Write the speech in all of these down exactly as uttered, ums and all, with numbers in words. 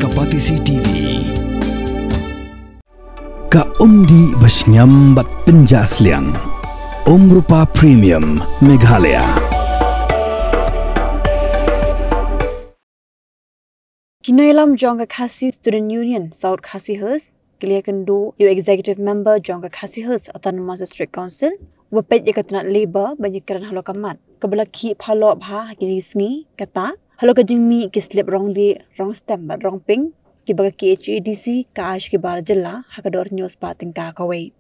Ka Batesi T V. Ka umdih ba shngiam bad pynjah sliang. Umrupa Premium Meghalaya. Ki nongïalam jong ka Khasi Student Union South Khasi Hills ki la ïakynduh ïa u Executive Member jong ka Khasi Hills Autonomous District Council uba peit ïa ka tnat Labour ban ïakren halor ka mat kaba la khih phalok bha ha kine ki sngi, kata halor ka jingmih ki slip rong lieh, rong stem bad rong pink kiba ka K H A D C ka ai sha ki bar jylla ha ka dor hynñiew spah tyngka kawei.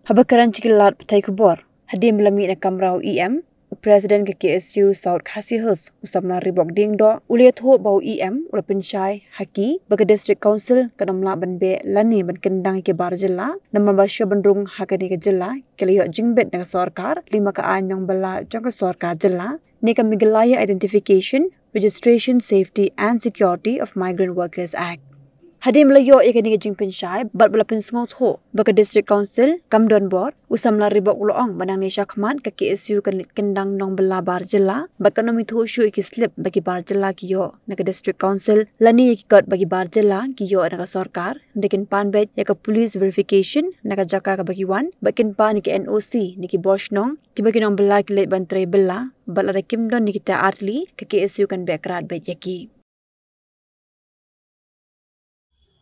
Haba kren sha ki lad pathai khubor hadien ba la mih na kamra u E M, u President ka K S U South Khasi Hills, u samla Reebok Diengdoh, u la ïathuh ba u E M u la pynshai ha ki ba ka District Council kan ym lah ban beh lane ban kyndang ïa ki bar jylla namar ba sha ban rung ha kane ka jylla ki la ïoh jingbit na ka sorkar lyngba ka aiñ nongbylla jong ka sorkar jylla ne ka Meghalaya Identification, Registration, Safety and Security of Migrant Workers Act. Hadien ba la ïoh ïa kane ka jingpynshai bad ba la pynsngewthuh ba ka District Council kam don bor, u samla Reebok u la ong ba nangne shakhmat ka K S U kan leit kyndang nongbylla bar jylla bad kan ym ithuh shuh ïa ki slip ba ki bar jylla ki ïoh na ka District Council lane ïa ki kot ba ki bar jylla ki ïoh na ka sorkar, hynrei kin pan beit ïa ka police verification na ka jaka kaba ki wan bad kin pan ïa ki N O C na ki bor shnong kiba ki nongbylla ki leit ban trei bylla, bad lada kim don ïa kita artylli ka K S U kan beh krad beit ïa ki.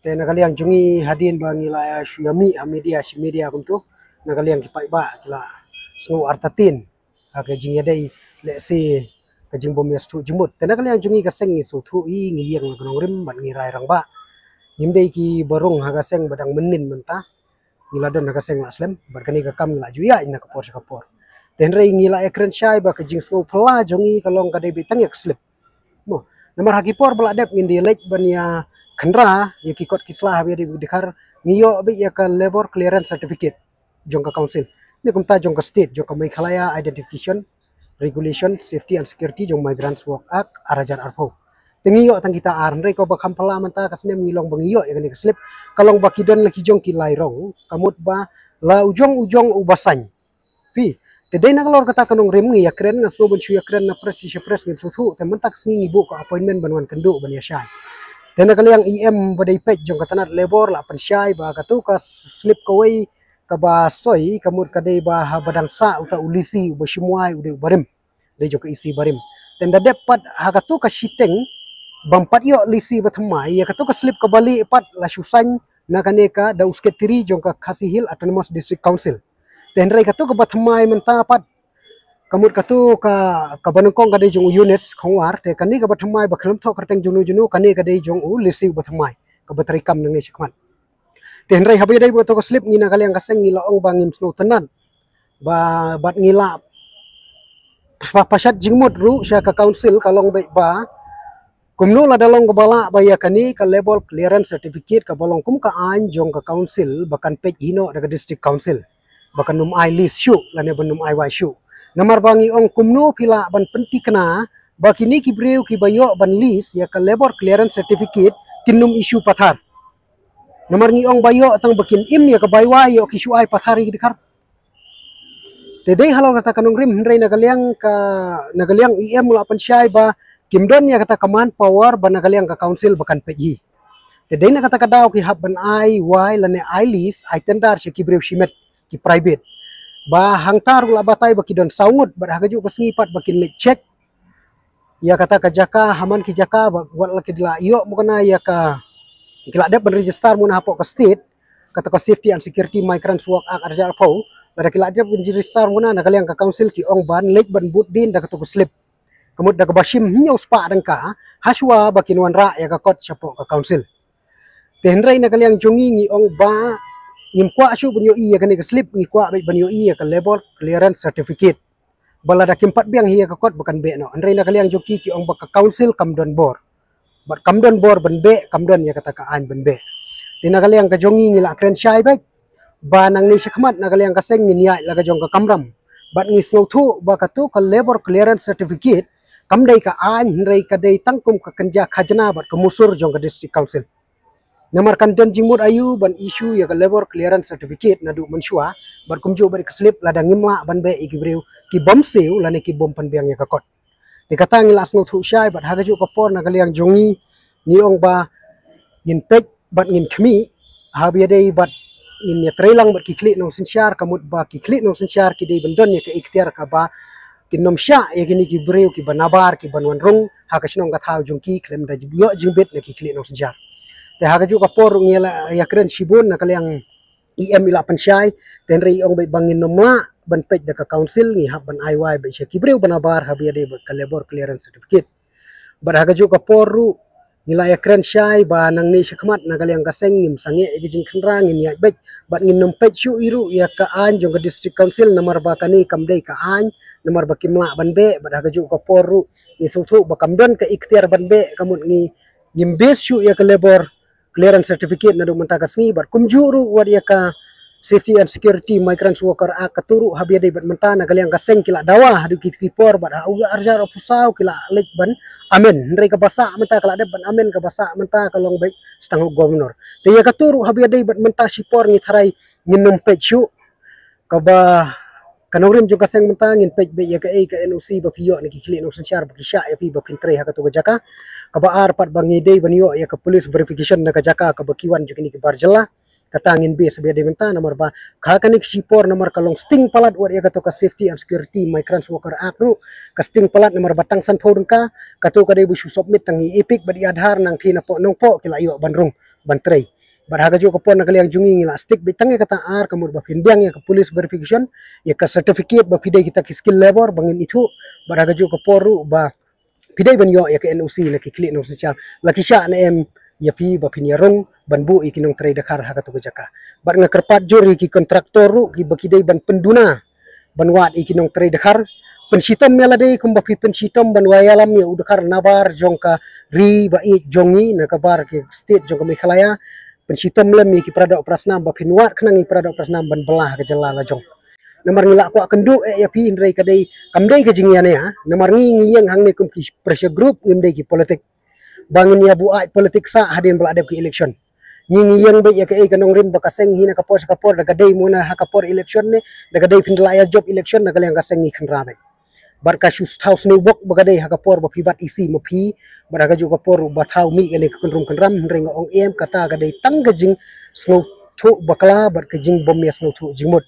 Te na ka liang jong ngi hadien ba ngi la shu ïa mih ha media shi media kumto, na ka liang ki paidbah ki la sngew artatien ha ka jingïadei lehse ka jingbym ïasngewthuh jingmut. Te na ka liang jong ngi ka seng ngi sngewthuh hi, ngi ïeng la ka nongrim bad ngi rai rangbah. Ngim dei ki ba rung ha ka seng ba dang mynnin mynta. Ngi la don ha ka seng la slem bad kane ka kam ngi la ju ïaid na ka por sha ka por. Te hynrei ngi la ïakren shai ba ka jingsngew phylla jong ngi ka long ka dei beit tang ïa ka slip. Mo, namar ha ki por ba la dep ngin da leit ban ïa kynra ïa ki kot ki sla ha ba ïadei bad ki dkhar, ngi ïoh beit ïa ka Labour Clearance Certificate jong ka Council, ne kumta jong ka State, jong ka Meghalaya Identification, Regulation, Safety and Security jong Migrants Work Act ar hajar arphew. Te ngi ïoh tang kita ar, hynrei kaba kham phylla mynta ka snem ngi long ba ngi ïoh ïa kane ka slip, ka long ba ki don la ki jong ki lai rong, ka mut ba la u jong u jong u ba saiñ. Phi, te dei na ka lor kata ka nongrim ngi ïakren, nga sngew ban shu ïakren na press sha press ngin sngewthuh, te mynta ka sngi ngi buh ka appointment ban wan kynduh ban ïa shai. Te na ka liang E M ba dei peit jong ka tnat Labour la pynshai ba katu ka slip kawei kaba soi, ka mut ka dei ba haba dang sah uta u lisi uba shim wai u dei u barim, dei jong ka E C barim. Te nda dep pat ha katu ka shiteng bym pat ïoh lisi ba thymmai, ïa katu ka slip kaba lieh pat la shu saiñ na kane ka da u Secretary jong ka Khasi Hills Autonomous District Council. Te hynrei katu kaba thymmai mynta pat, ka mut katu ka, kaba nyngkong ka dei jong u Eunice Khongwar, te kane kaba thymmai ba khlem thoh kyrteng jong u jong u, kane ka dei jong u lisi uba thymmai kaba treikam nangne shakhmat. Te hynrei haba ïadei bad katu ka slip ngi na ka liang ka seng ngi la ong ba ngim sngewtynnat ba bad ngi la pa-, pashat jingmut ruh sha ka Council ka long beit ba kumno lada long kaba lah ba ïa kane ka Labour Clearance Certificate kaba long kum ka aiñ jong ka Council ba kan peit hi noh da ka District Council, ba kan ym ai lisi shuh lane ban ym ai wai shuh. Namar ba ngi ong kumno phi lah ban pynthikna ba kine ki briew kiba ïoh ban lisi ïa ka Labour Clearance Certificate kin ym issue pathar. Namar ngi ong ba ïoh tang ba kin im ïa ka bai wai, ïoh ki shu ai pathar ïa ki dkhar. Te dei halor kata ka nongrim, hynrei na ka liang ka, na ka liang E M u la pynshai ba kim don ïa kata ka manpower ba na ka liang ka Council ba kan peit hi. Te dei na kata ka daw ki hap ban ai wai lane ai lisi, ai tender sha ki briew shimet, ki private. Ba hangta ruh la batai ba ki don saw ngut bad ha kajuh ka sngi pat ba kin leit check ïa kata ka jaka, ha man ki jaka ba wat la ki la ïoh mukna ïa ka, ki la dep ban register mukna hapoh ka State, kata ka Safety and Security Migrants Work Act ar hajar arphew, lada ki la dep ban register mukna, na ka liang ka Council ki ong ban leit ban bud dien da kata ka slip, ka mut da kaba shim hynñiew spah tyngka, hashwa ba kin wanrah ïa ka kot shapoh ka Council. Te hynrei na ka liang jong ngi ngi ong ba ngim kwah shuh ban ïohi ïa kane ka slip, ngi kwah beit ban ïohi ïa ka Labour Clearance Certificate. Ba lada kim pat biang hi ïa ka kot ba kan beh noh. Hynrei na ka liang jong ki ki ong ba ka Council kam don bor. Bad kam don bor ban beh, kam don ïa kata ka aiñ ban beh. Te na ka liang ka jong ngi ngi la kren shai beit ba nangne shakhmat na ka liang ka seng ngin ïaid la ka jong ka kamram. Bad ngi sngewthuh ba katu ka Labour Clearance Certificate kam dei ka aiñ, hynrei ka dei tang kum ka kynja khajna bad ka musur jong ka District Council. Namar kan don jingmut aïu ban issue ïa ka Labour Clearance Certificate naduh mynshuwa, bad kumjuh bad ka slip lada ngim lah ban beh ïa ki briew ki bym siew lane ki bym pynbiang ïa ka kot. Te kata ngi la sngewthuh shai bad ha kajuh ka por na ka liang jong ngi ngi ong ba ngin peit bad ngin khmih, haba ïadei bad ngin ïatreilang bad ki khlieh nongsynshar, ka mut ba ki khlieh nongsynshar ki dei ban don ïa ka iktiar kaba kin nym shah ïa kine ki briew kiba nabar kiban wan rung ha ka shnong ka thaw jong ki khlem da ïoh jingbit na ki khlieh nongsynshar. Te ha kajuh ka por ruh ngi la ïakren shibun na ka liang E M i la pynshai, te hynrei i ong beit ba ngin nym lah ban peit da ka council, ngi hap ban ai wai beit sha ki briew ba nabar haba ïadei bad ka labour clearance certificate. Bad ha kajuh ka por ruh ngi la ïakren shai ba nangne shakhmat na ka liang ka seng ngim sangeh ïa ka jingkhynra, ngin ïaid beit bad ngin nym peit shuh i ruh ïa ka aiñ jong ka district council, namar ba kane kam dei ka aiñ, namar ba kim lah ban beh. Bad ha kajuh ka por ruh ngi sngewthuh ba kam don ka iktiar ban beh, ka mut ngi ngim base shuh ïa ka labour clearance certificate naduh mynta ka sngi, bad kumjuh ruh wat ïa ka safety and security migrants worker act, katu ruh haba ïadei bad mynta na ka liang ka seng ki la dawa haduh kito ki por, bad ha u arjar u phew saw ki la leit ban amend, hynrei kaba sah mynta, ka la dep ban amend, kaba sah mynta ka long beit sa tang u governor. Te ïa katu ruh haba ïadei bad mynta shipor ngi tharai ngin nym peit shuh, kaba ka nongrim jong ka seng mynta ngin peit beit ïa kaei ka N O C ba phi ïoh na ki khlieh nongsynshar ba ki shah ïa phi ba phin trei ha katu ka jaka. Kaba ar pat ba ngi dei ban ïoh ïa ka police verification na ka jaka kaba ki wan jong kine ki bar jylla. Kata ngin base haba ïadei mynta, namar ba ha kane ka shipor namar ka long sting palat wat ïa katu ka safety and security migrants worker act ruh, ka sting palat namar ba tang sanphew tyngka, katu ka dei ba shu submit tang i EPIC bad i Aadhaar, nangta napoh Nongpoh ki la ïoh ban rung ban trei. Bad ha kajuh ka por na ka liang jong ngi ngi la stick beit tang ïa kata ar, ka mut ba phin biang ïa ka police verification, ïa ka certificate ba phi dei kita ki skilled labour ba ngin ithuh. Bad ha kajuh ka por ruh ba phi dei ban ïoh ïa ka N O C na ki khlieh nongsynshar, la ki shah ne em ïa phi ba phin ïa rung ban buh ïa ki nongtrei dkhar ha katu ka jaka. Bad nga kyrpad jur ïa ki contractor ruh kiba ki dei ban pynduna ban wad ïa ki nongtrei dkhar, pynshitom ïa lade kumba phi pynshitom ban wad ïalam ïa u dkhar nabar jong ka ri ba ïeit jong ngi, na ka bar ka state jong ka Meghalaya. Pynshitom lem ïa ki paradoh parasnam ba phin wad khnang ïa ki paradoh parasnam ban bylla ha ka jylla la jong. Namar ngi la kwah kynduh eh ïa phi, hynrei ka dei, kam dei ka jingïa ne ïa, namar ngi ngi ïeng hangne kum ki pressure group, ngim dei ki politik ba ngin ïa buaid politik sah hadien ba la dep ki election. Ngi ngi ïeng beit ïa kaei ka nongrim ba ka seng hi na ka por sha ka por, da ka dei mo na ha ka por election ne da ka dei phin da la ïa jop election, na ka liang ka seng ngi khynra beit. Bad ka shu thaw sniewbok ba ka dei ha ka por ba phi bat isi ma phi, bad ha kajuh ka por ba thaw mih kane ka kynrum kynram, hynrei nga ong em, kata ka dei tang ka jingsngewthuh bakla bad ka jingbym ïa sngewthuh jingmut.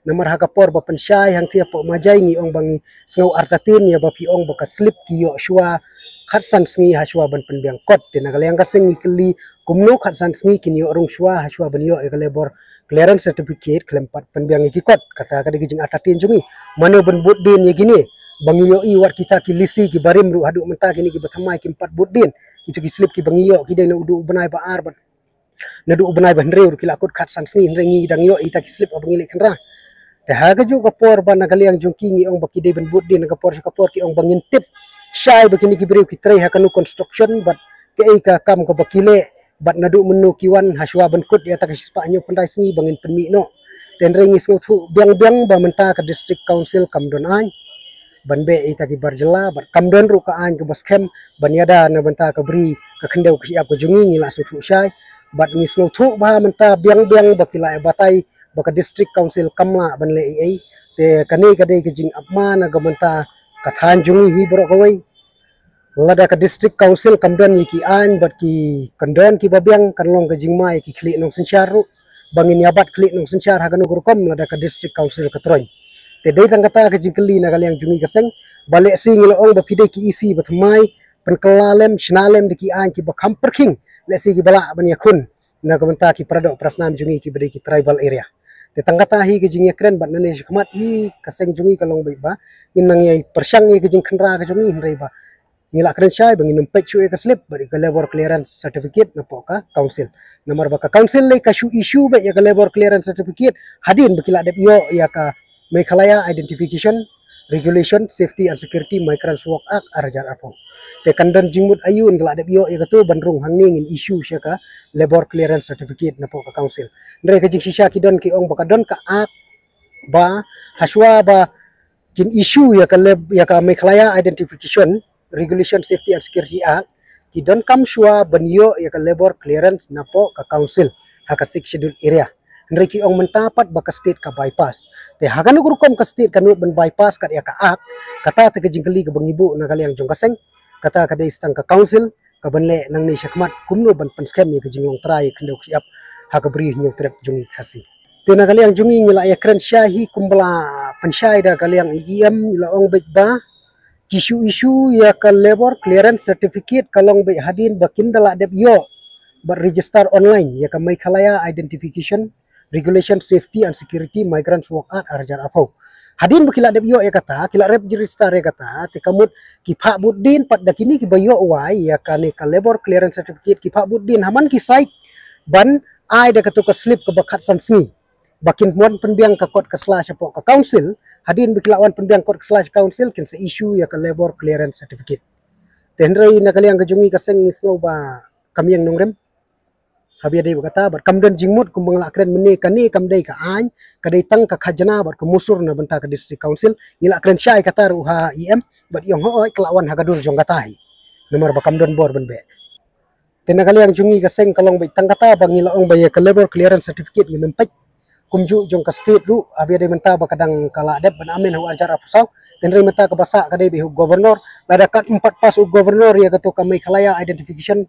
Namar ha ka por ba pynshai hangthie hapoh Majai ngi ong ba ngi sngew artatien ïa ba phi ong ba ka slip ki ïoh shuwa khatsan sngi ha shuwa ban pynbiang kot. Te na ka liang ka seng ngi kylli kumno khatsan sngi kin ïoh rung shuwa ha shuwa ban ïoh ïa ka labour clearance certificate khlem pat pynbiang ïa ki kot. Kata ka dei ka jingartatien jong ngi. Mano ban bud dien ïa kine? Ba ngi ïohi wat kita ki lisi kiba rim ruh haduh mynta kine kiba thymmai kim pat bud dien. Kito ki slip kiba ngi ïoh ki dei naduh u bnai ba ar bad naduh u bnai ba hynriew ruh ki la kut khatsan sngi, hynrei ngi dang ïoh ita ki slip ba ngi leit khynra. Te ha kajuh ka por ba na ka liang jong ki ngi ong ba ki dei ban bud dien, na ka por sha ka por ki ong ba ngin tip shai ba kine ki briew ki trei ha kano construction bad kaei ka kam kaba ki leh, bad naduh mynno ki wan, ha shuwa ban kut ïa ta ka shispah hynñiew phew khyndai sngi ba ngin pynmih noh. Te hynrei ngi sngewthuh biang biang ba mynta ka district council kam don aiñ ban beh ïa ita ki bar jylla, bad kam don ruh ka aiñ kaba skhem ban ïada na bynta ka bri ka khyndew ka shyiap ka jong ngi, ngi la sngewthuh shai. Bad ngi sngewthuh ba mynta biang biang ba ki la ïa batai ba ka district council kam lah ban leh ei ei. Te kane ka dei ka jingapman na ka bynta ka thaiñ jong ngi hi baroh kawei. Lada ka district council kam don ïa ki aiñ bad ki kyndon kiba biang, kan long ka jingma ïa ki khlieh nongsynshar ruh ba ngin ïa bat khlieh nongsynshar ha kano ka rukom lada ka district council ka troiñ. Te dei tang kata ka jingkylli na ka liang jong ngi ka seng, ba lehse ngi la ong ba phi dei ki E C ba thymmai, pynkylla lem, shna lem da ki aiñ kiba kham pyrkhing, lehse kiba lah ban ïakhun na ka bynta ki paradoh parasnam jong ngi kiba dei ki tribal area. Te tang kata hi ka jingïakren, bad nangne shakhmat hi ka seng jong ngi ka long beit ba ngin nang ïa pyrshang ïa ka jingkhynra ka jong ngi, hynrei ba ngi la kren shai ba ngin nym peit shuh ïa ka slip bad ïa ka labour clearance certificate napoh ka council. Namar ba ka council lei ka shu issue beit ïa ka labour clearance certificate hadien ba ki la dep ïoh ïa ka Meghalaya Identification Regulation, Safety and Security Migrants Work Act ar hajar arphew. Te kan don jingmut aïu ynda la dep ïoh ïa katu ban rung hangne ngin issue sha ka labour clearance certificate napoh ka council. Hynrei ka jingshisha ki don ki ong ba ka don ka act ba ha shuwa ba kin issue ïa ka lab-, ïa ka Meghalaya Identification Regulation, Safety and Security Act, ki donkam shuwa ban ïoh ïa ka labour clearance napoh ka council ha ka Sixth Schedule area. Hynrei ki ong mynta pat ba ka state ka bypass. Te ha kano ka rukom ka state ka nud ban bypass kat ïa ka act? Kata te ka jingkylli kaba ngi buh na ka liang jong ka seng. Kata ka dei sa tang ka council Ka ban leh nangne shakhmat kumno ban pynskhem ïa ka jinglong trai khyndew khyndiat ha ka Bri Hynñiewtrep jong ngi ki Khasi. Te na ka liang jong ngi ngi la ïakren shai hi kumba la pynshai da ka liang i E M, i la ong beit ba ki shu issue ïa ka labour clearance certificate ka long beit hadien ba kin da la dep ïoh bad register online ïa ka Meghalaya Identification Regulation Safety and Security Migrants Work Act ar hajar arphew. Hadien ba ki la dep ïoh ïa kata, ki la dep register ïa kata, te ka mut ki phah bud dien pat da kine kiba ïoh wai ïa kane ka labour clearance certificate, ki phah bud dien ha man ki site ban ai da kato ka slip kaba khatsan sngi. Ba kin wan pynbiang ka kot ka sla shapoh ka council, hadien ba ki la wan pynbiang kot ka sla sha council, kin sa issue ïa ka labour clearance certificate. Te hynrei na ka liang ka jong ngi ka seng ngi sngew ba kam ïeng nongrim. Haba ïadei bad kata, bad kam don jingmut kumba nga la kren mynne, kane kam dei ka aiñ, ka dei tang ka khajna bad ka musur na bynta ka District Council. Ngi la kren shai kata ruh ha E M, bad i ong hooid ka la wan ha ka dur jong kata hi. Namar ba kam don bor ban beh. Te na ka liang jong ngi ka seng ka long beit tang kata ba ngi la ong ba ïa ka labour clearance certificate ngin ym peit. Kumjuh jong ka state ruh, haba ïadei mynta ba ka dang ka la dep ban amend ha u ar hajar arphew saw. Te hynrei mynta kaba sah ka dei beit ha u governor, lada kat ym pat pass u governor ïa kato ka Meghalaya Identification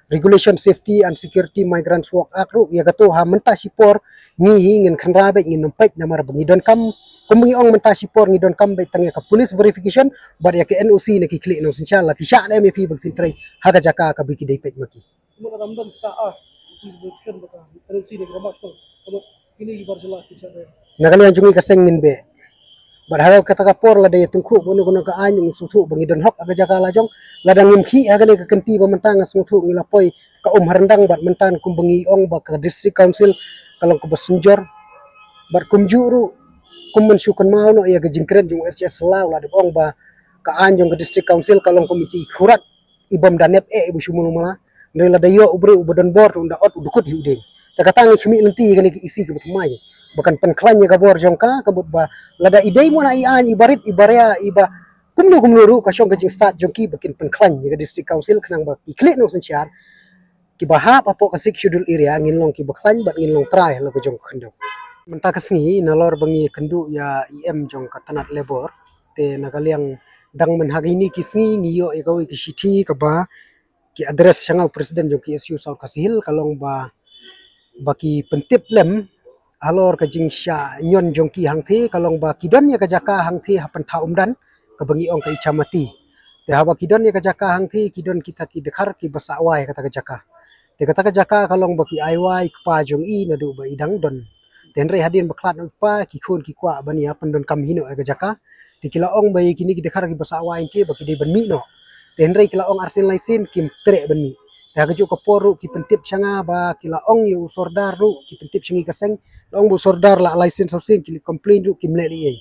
Regulation Safety and Security Migrants Work Act ruh, ïa kato ha mynta shipor ngi hi ngin kynra beit, ngin ym peit namar ba ngi donkam, kumba ngi ong mynta shipor ngi donkam beit tang ïa ka police verification bad ïa ka N O C na ki khlieh nongsynshar, la ki shah ne em ïa phi ba phin trei ha ka jaka kaba ki dei peit ma ki. Kumno ka dam dam kita ah, police protection baka, terus sini ke rumah tu. Kamu ini ibar jelas kita. Na ka liang jong ngi ka seng ngin beh. Bad ha kata ka por lada ïa tyngkhuh ba kano kano ka aiñ ngi sngewthuh ba ngi don hok ha ka jaka la jong. Lada ngim khih ha kane ka kynti ba mynta nga sngewthuh ngi la poi ka um ha ryndang bad mynta kumba ngi ong ba ka District Council ka long kaba synjor. Bad kumjuh ruh kum men shu kynmaw noh ïa ka jingkren jong H S Law la dep ong ba ka aiñ jong ka District Council ka long kum iti i khurat i bym da nep eh i ba shu mulu mala. Hynrei lada ïoh u briew uba don bor te un da ot u dkut hi u dieng. Te kata ngi khmih lynti ïa kane ka E C kaba thymmai ba kan pynkhlaiñ ïa ka bor jong ka, ka mut ba lada i dei mona i aiñ i barit i baria i ba kumno kumno ruh ka shong ka jingstad jong ki ba kin pynkhlaiñ ïa ka District Council khnang ba ki khlieh nongsynshar kiba hap hapoh ka Sixth Schedule area ngin long kiba khlaiñ bad ngin long trai halor ka jong ka khyndew. Mynta ka sngi nalor ba ngi kynduh ïa E M jong ka tnat Labour, te na ka liang dang mynta ha kine ki sngi ngi ïoh ïa kawei ka shithi kaba ki address sha nga u President jong K S U South Khasi Hills, ka long ba, ba ki pyntip lem halor ka jingshah ñion jong ki hangtei, ka long ba ki don ïa ka jaka hangtei ha Pynthau Umdan kaba ngi ong ka Ichamati. Te haba ki don ïa ka jaka hangtei ki don kita ki dkhar kiba sah wai kata ka jaka. Te kata ka jaka ka long ba ki ai wai kpa jong i naduh ba i dang don. Te hynrei hadien ba khlad noh i kpa ki khun ki kwah ban ïa pyndonkam hi noh ïa ka jaka. Te ki la ong ba ïa kine ki dkhar kiba sah wai hangtei ba ki dei ban mih noh. Te hynrei ki la ong arsien laisien kim treh ban mih. Te ha kajuh ka por ruh ki pyntip sha nga ba ki la ong ïa u sordar ruh, ki pyntip sha ngi ka seng, la ong ba u sordar la laisien sawsien, ki leit complain ruh kim leh lei ei.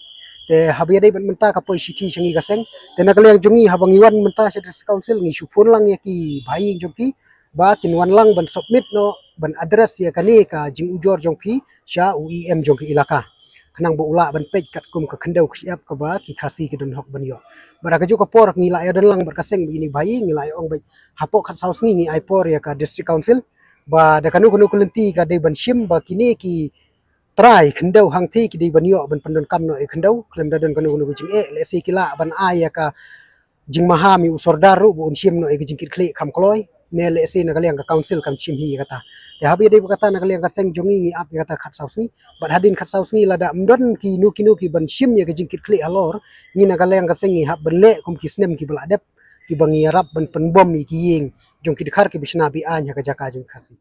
Te haba ïadei bad mynta ka poi shithi sha ngi ka seng. Te na ka liang jong ngi haba ngi wan mynta sha District Council ngi shu phone lang ïa ki bahaïing jong ki ba kin wan lang ban submit noh ban address ïa kane ka jingujor jong phi sha u E M jong ka ilaka. Khnang ba u lah ban peit katkum ka khyndew ka shyiap kaba ki Khasi ki don hok ban ïoh. Bad ha kajuh ka por ngi la ïa don lang bad ka seng ba ine bahaïing ngi la ïa ong beit hapoh khatsaw sngi ngi ai por ïa ka District Council ba da kano kano ka lynti ka dei ban shim ba kine ki trai khyndew hangtei ki dei ban ïoh ban pyndonkam noh ïa khyndew khlem da don kano kano ka jingeh, lehse ki lah ban ai ïa ka jingmaham ïa u sordar ruh ba un shim noh ïa ka jingkitkhlieh kham kloi, ne lehse na ka liang ka council kam shim hi ïa kata. Te haba ïadei bad kata na ka liang ka seng jong ngi ngi ap ïa kata khatsaw sngi. Bad hadien khatsaw sngi lada ym don kino kino ki ban shim ïa ka jingkitkhlieh halor, ngi na ka liang ka seng ngi hap ban leh kum ki snem kiba la dep, kiba ngi ïarap ban pynbom ïa ki ïing jong ki dkhar kiba shna be-aiñ ha ka jaka jong ki Khasi.